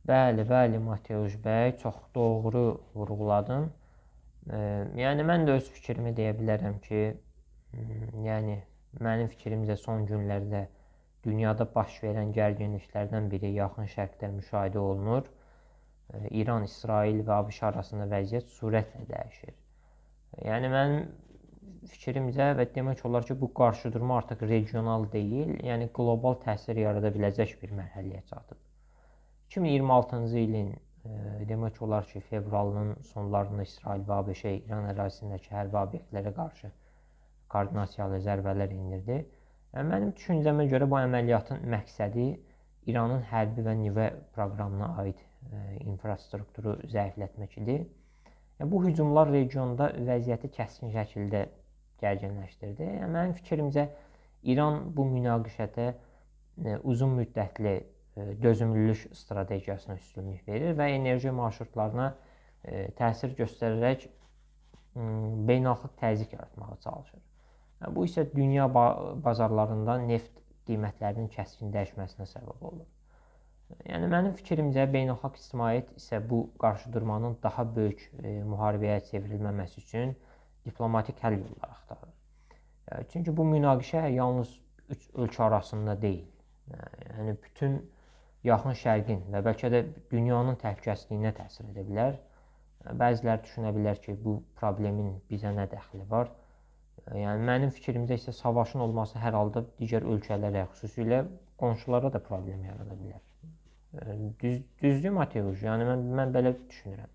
Bəli, bəli, Mateusz bəy, çox doğru vurğuladın. Yəni mən də öz fikrimi deyə bilərəm ki, yəni mənim fikrimcə son günlərdə dünyada baş verən gərginliklərdən biri Yaxın Şərqdə müşahidə olunur. İran, İsrail və ABŞ arasında vəziyyət sürətlə dəyişir. Yəni mənim fikrimcə və demək olar ki, bu qarşıdurma artıq regional deyil, yəni qlobal təsir yarada biləcək bir mərhələyə çatıb. 2026-cı ilin demək olar ki, fevralının sonlarında İsrail və ABŞ İran ərazisindəki hərbi obyektlərə qarşı koordinasiyalı zərbələr endirdi. Yəni, mənim düşüncəmə görə bu əməliyyatın məqsədi İranın hərbi və nüvə proqramına aid infrastrukturu zəiflətmək idi. Yəni, bu hücumlar regionda vəziyyəti kəskin şəkildə gərginləşdirdi. Yəni, mənim fikrimcə İran bu münaqişədə uzun müddətli dözümlülük strategiyasına üstünlük verir və enerji marşrutlarına təsir göstərərək beynəlxalq təzyiq yaratmağa çalışır. Bu isə dünya bazarlarında neft qiymətlərinin kəskin dəyişməsinə səbəb olur. Yəni mənim fikrimcə beynəlxalq ictimaiyyət isə bu qarşıdurmanın daha böyük müharibəyə çevrilməməsi üçün diplomatik həll yolları axtarır. Çünki bu münaqişə yalnız üç ölkə arasında deyil. Yəni bütün Yaxın Şərqin və bəlkə də dünyanın təhlükəsizliyinə təsir edə bilər. Bəziləri düşünə bilər ki, bu problemin bizə nə dəxli var? Yəni mənim fikrimcə isə savaşın olması hər halda digər ölkələrə, xüsusilə qonşulara da problem yarada bilər. Düzdür Mateusz? Yəni mən belə düşünürəm.